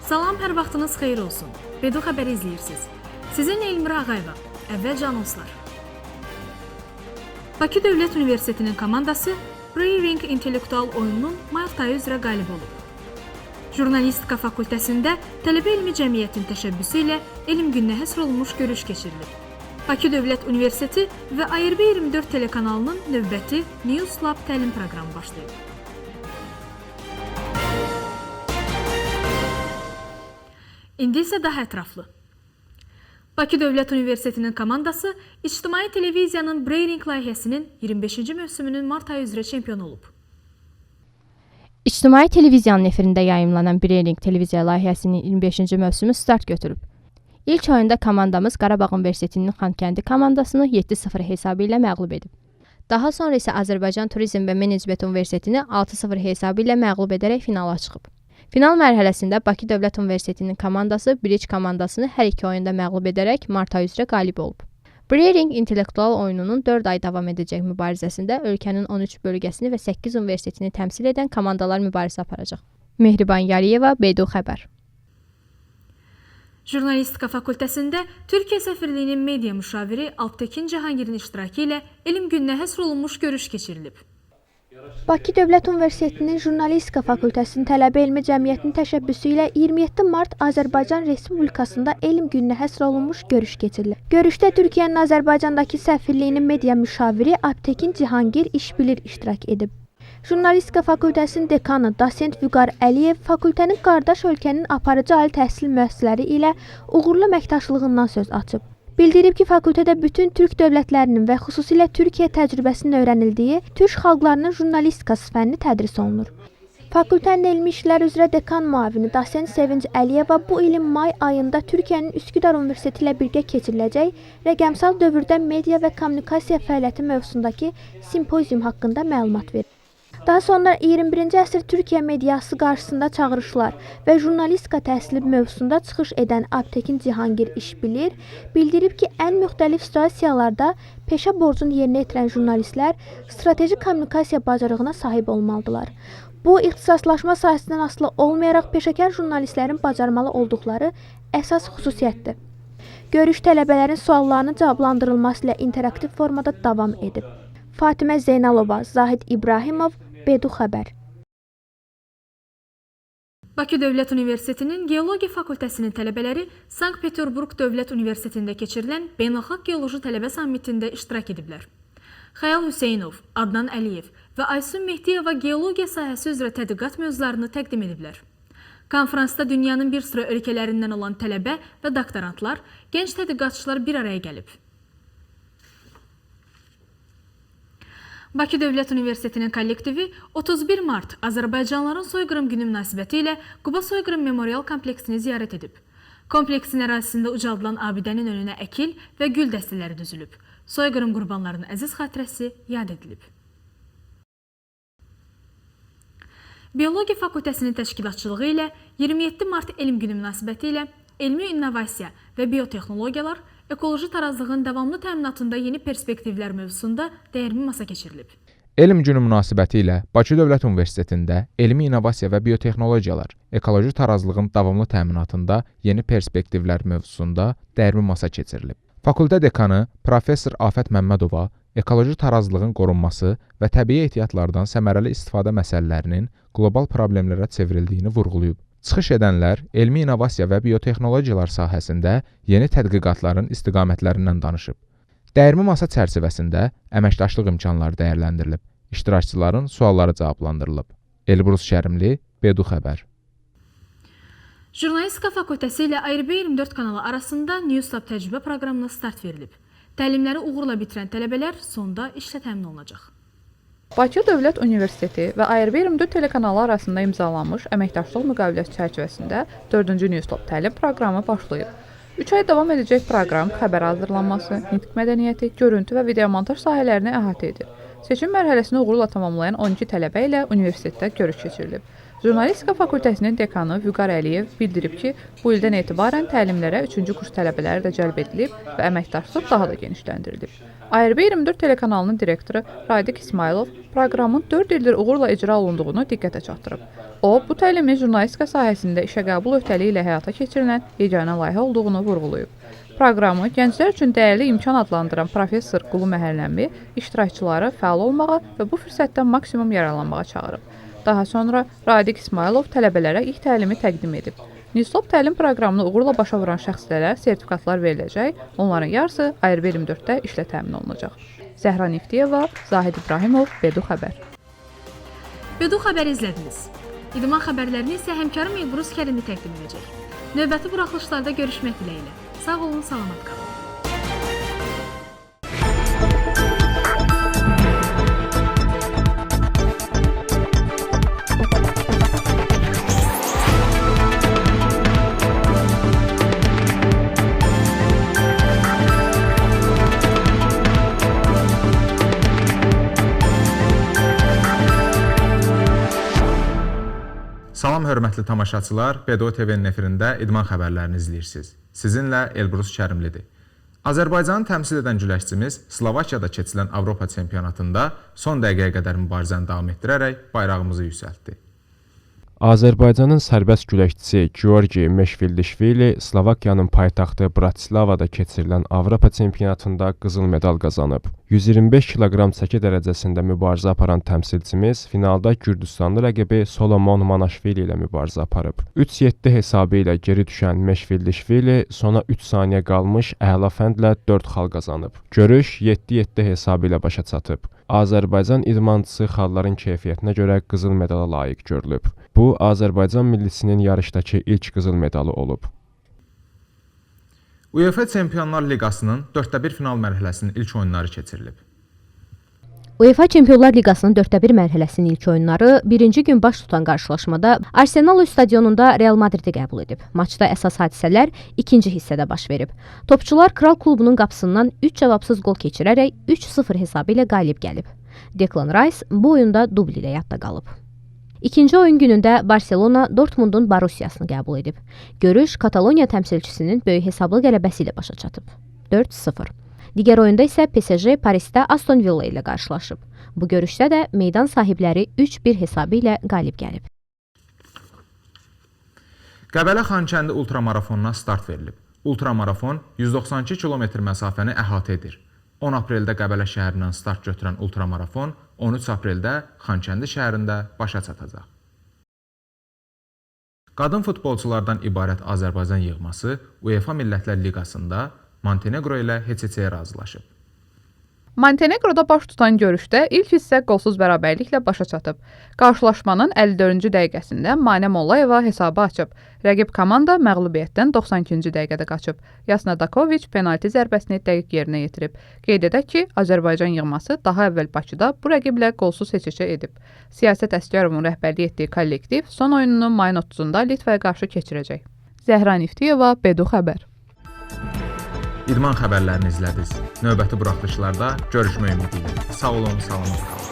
Salam, hər vaxtınız xeyir olsun. Bedu xəbəri izləyirsiniz. Sizinlə Elmira Ağayeva. Əvvəlcə anonslar. Bakı Dövlət Universitetinin komandası Brairing intellektual oyununun mart ayı üzrə qalib olub. Jurnalistika fakültəsində Tələbə Elmi Cəmiyyətinin təşəbbüsü ilə elm gününə həsr olunmuş görüş keçirilib. Bakı Dövlət Universiteti və ARB 24 telekanalının növbəti News Lab təlim proqramı başlayıb. İndi isə daha ətraflı. Bakı Dövlət Universitetinin komandası İctimai Televiziyanın Brairing layihəsinin 25-ci mövsümünün mart ayı üzrə çempionu olub. İctimai Televiziyanın efirində yayımlanan Brairing televiziya layihəsinin 25-ci mövsümü start götürüb. İlk oyunda komandamız Qarabağ Universitetinin Xankəndi komandasını 7-0 hesabı ilə məğlub edib. Daha sonra isə Azərbaycan Turizm və Menecment Universitetini 6-0 hesabı ilə məğlub edərək finala çıxıb. Final mərhələsində Bakı Dövlət Universitetinin komandası Bridge komandasını hər iki oyunda məğlub edərək mart ayı üzrə qalib olub. Brairing intellektual oyununun 4 ay davam edəcək mübarizəsində ölkənin 13 bölgəsini və 8 universitetini təmsil edən komandalar mübarizə aparacaq. Mehriban Yariyeva, Bedu xəbər. Jurnalistika fakültəsində Türkiyə səfirliyinin media müşaviri Alptekin Cahangirin iştirakı ilə elm gününə həsr olunmuş görüş keçirilib. Bakı Dövlət Universitetinin Jurnalistika Fakültəsinin Tələbə Elmi Cəmiyyətinin təşəbbüsü ilə 27 mart Azərbaycan Respublikasında elm gününə həsr olunmuş görüş keçirilir. Görüşdə Türkiyənin Azərbaycandakı səfirliyinin media müşaviri Alptekin Cihangir İşbilir iştirak edib. Jurnalistika Fakültəsinin dekanı dosent Vüqar Əliyev fakültənin qardaş ölkənin aparıcı ali təhsil müəssisələri ilə uğurlu əməkdaşlığından söz açıb. Bildirib ki, fakültədə bütün türk dövlətlərinin və xüsusilə Türkiyə təcrübəsinin öyrənildiyi türk xalqlarının jurnalistikası fənni tədris olunur. Fakültənin elmi işlər üzrə dekan müavini dosent Sevinc Əliyeva bu ilin may ayında Türkiyənin Üsküdar Universiteti ilə birgə keçiriləcək rəqəmsal dövrdə media və kommunikasiya fəaliyyəti mövzusundakı simpozium haqqında məlumat verib. Daha sonra 21-ci əsr Türkiyə mediası qarşısında çağırışlar və jurnalistika təhsili mövzusunda çıxış edən Alptekin Cihangir İşbilir bildirib ki, ən müxtəlif situasiyalarda peşə borcunu yerinə yetirən jurnalistlər strateji kommunikasiya bacarığına sahib olmalıdırlar. Bu, ixtisaslaşma sahəsindən asılı olmayaraq peşəkar jurnalistlərin bacarmalı olduqları əsas xüsusiyyətdir. Görüş tələbələrin suallarının cavablandırılması ilə interaktiv formada davam edib. Fatimə Zeynalova, Zahid İbrahimov, Bedu xəbər. Bakı Dövlət Universitetinin Geologiya Fakültəsinin tələbələri Sankt-Peterburq Dövlət Universitetində keçirilən Beynəlxalq Geoloji Tələbə Sammitində iştirak ediblər. Xəyal Hüseynov, Adnan Əliyev və Aysun Mehdiyeva geologiya sahəsi üzrə tədqiqat mövzularını təqdim ediblər. Konfransda dünyanın bir sıra ölkələrindən olan tələbə və doktorantlar, gənc tədqiqatçılar bir araya gəlib. Bakı Dövlət Universitetinin kollektivi 31 mart Azərbaycanlıların soyqırım günü münasibəti ilə Quba Soyqırım Memorial kompleksini ziyarət edib. Kompleksin ərazisində ucaldılan abidənin önünə əkil və gül dəstələri düzülüb. Soyqırım qurbanlarının əziz xatirəsi yad edilib. Biologiya fakültəsinin təşkilatçılığı ilə 27 mart elm günü münasibəti ilə elmi innovasiya və biotexnologiyalar ekoloji tarazlığın davamlı təminatında yeni perspektivlər mövzusunda dəyərli masa keçirilib. Elm günü münasibəti ilə Bakı Dövlət Universitetində elmi innovasiya və biotexnologiyalar, ekoloji tarazlığın davamlı təminatında yeni perspektivlər mövzusunda dəyərli masa keçirilib. Fakültə dekanı professor Afət Məmmədova ekoloji tarazlığın qorunması və təbii ehtiyatlardan səmərəli istifadə məsələlərinin qlobal problemlərə çevrildiyini vurğulayıb. Çıxış edənlər elmi innovasiya və biotexnologiyalar sahəsində yeni tədqiqatların istiqamətlərindən danışıb. Dəyirmi masa çərçivəsində əməkdaşlıq imkanları dəyərləndirilib, iştirakçıların sualları cavablandırılıb. Elbrus Şərimli, Bedu xəbər. Jurnalistika fakültəsi ilə ARB 24 kanalı arasında News Lab təcrübə proqramına start verilib. Təlimləri uğurla bitirən tələbələr sonda işlə təmin olunacaq. Bakı Dövlət Universiteti və ARB 24 telekanalı arasında imzalanmış əməkdaşlıq müqaviləsi çərçivəsində 4-cü News Lab təlim proqramı başlayıb. 3 ay davam edəcək proqram xəbər hazırlanması, nitq mədəniyyəti, görüntü və videomontaj sahələrini əhatə edir. Seçim mərhələsini uğurla tamamlayan 12 tələbə ilə universitetdə görüş keçirilib. Jurnalistika fakültəsinin dekanı Vüqar Əliyev bildirib ki, bu ildən etibarən təlimlərə 3-cü kurs tələbələri də cəlb edilib və əməkdaşlıq daha da genişləndirilib. ARB 24 telekanalının direktoru Radiq İsmayılov proqramın 4 ildir uğurla icra olunduğunu diqqətə çatdırıb. O, bu təlimin jurnalistika sahəsində işə qəbul öhdəliyi ilə həyata keçirilən yeganə layihə olduğunu vurğulayıb. Proqramı gənclər üçün dəyərli imkan adlandıran professor Qulu Məhəlləmi iştirakçıları fəal olmağa və bu fürsətdən maksimum yararlanmağa çağırıb. Daha sonra Radiq İsmayılov tələbələrə ilk təlimi təqdim edib. Newstop təlim proqramını uğurla başa vuran şəxslərə sertifikatlar veriləcək, onların yarısı ARB 24-də işlə təmin olunacaq. Zəhra Niftiyeva, Zahid İbrahimov, Bedu xəbər. Bedu xəbəri izlədiniz. İdman xəbərlərini isə həmkarım Elbrus Kərimli təqdim edəcək. Növbəti buraxılışlarda görüşmək diləyilə. Sağ olun, salamat qalın. Salam hörmətli tamaşaçılar, BDO TV-nin efirində idman xəbərlərini izləyirsiniz. Sizinlə Elbrus Kərimlidir. Azərbaycanı təmsil edən güləşçimiz Slovakiyada keçirilən Avropa çempionatında son dəqiqəyə qədər mübarizəni davam etdirərək bayrağımızı yüksəltdi. Azərbaycanın sərbəst güləşçisi Georgi Meşvildişvili Slovakiyanın paytaxtı Bratislavada keçirilən Avropa çempionatında qızıl medal qazanıb. 125 kiloqram çəki dərəcəsində mübarizə aparan təmsilçimiz finalda Gürcüstanlı rəqibi Solomon Manaşvili ilə mübarizə aparıb. 3-7 hesabı ilə geri düşən Meşvildişvili sona 3 saniyə qalmış əla fəndlə 4 xal qazanıb. Görüş 7-7 hesabı ilə başa çatıb. Azərbaycan idmançısı xalların keyfiyyətinə görə qızıl medala layiq görülüb. Bu, Azərbaycan millisinin yarışdakı ilk qızıl medalı olub. UEFA Çempionlar Liqasının 4-1 final mərhələsinin ilk oyunları keçirilib. UEFA Çempionlar Liqasının 4-1 mərhələsinin ilk oyunları birinci gün baş tutan qarşılaşmada Arsenal öz stadionunda Real Madridi qəbul edib. Maçda əsas hadisələr ikinci hissədə baş verib. Topçular Kral klubunun qapısından 3 cavabsız qol keçirərək 3-0 hesabı ilə qalib gəlib. Declan Rice bu oyunda dubl ilə yadda qalıb. İkinci oyun günündə Barselona Dortmundun Borussiasını qəbul edib. Görüş Kataloniya təmsilçisinin böyük hesablı qələbəsi ilə başa çatıb. 4-0. Digər oyunda isə PSG Parisdə Aston Villa ilə qarşılaşıb. Bu görüşdə də meydan sahibləri 3-1 hesabı ilə qalib gəlib. Qəbələ Xankəndi ultramarafonuna start verilib. Ultramarafon 192 kilometr məsafəni əhatə edir. 10 apreldə Qəbələ şəhərindən start götürən ultramarafon 13 apreldə Xankəndi şəhərində başa çatacaq. Qadın futbolçulardan ibarət Azərbaycan yığması UEFA Millətlər Liqasında Montenegro ilə heç-heçəyə razılaşıb. Montenegroda baş tutan görüşdə ilk hissə qolsuz bərabərliklə başa çatıb. Qarşılaşmanın 54-cü dəqiqəsində Manə Mollayeva hesabı açıb. Rəqib komanda məğlubiyyətdən 92-ci dəqiqədə qaçıb. Yasna Dakoviç penalti zərbəsini dəqiq yerinə yetirib. Qeyd edək ki, Azərbaycan yığması daha əvvəl Bakıda bu rəqiblə qolsuz heç-heçə edib. Siyasət Əsgərovun rəhbərlik etdiyi kollektiv son oyununu mayın 30-da Litvaya qarşı keçirəcək. Zəhra Niftiyeva, Bedu xəbər. İdman xəbərlərini izlədiniz. Növbəti buraxılışlarda görüşmək ümidi ilə. Sağ olun, salamat qalın.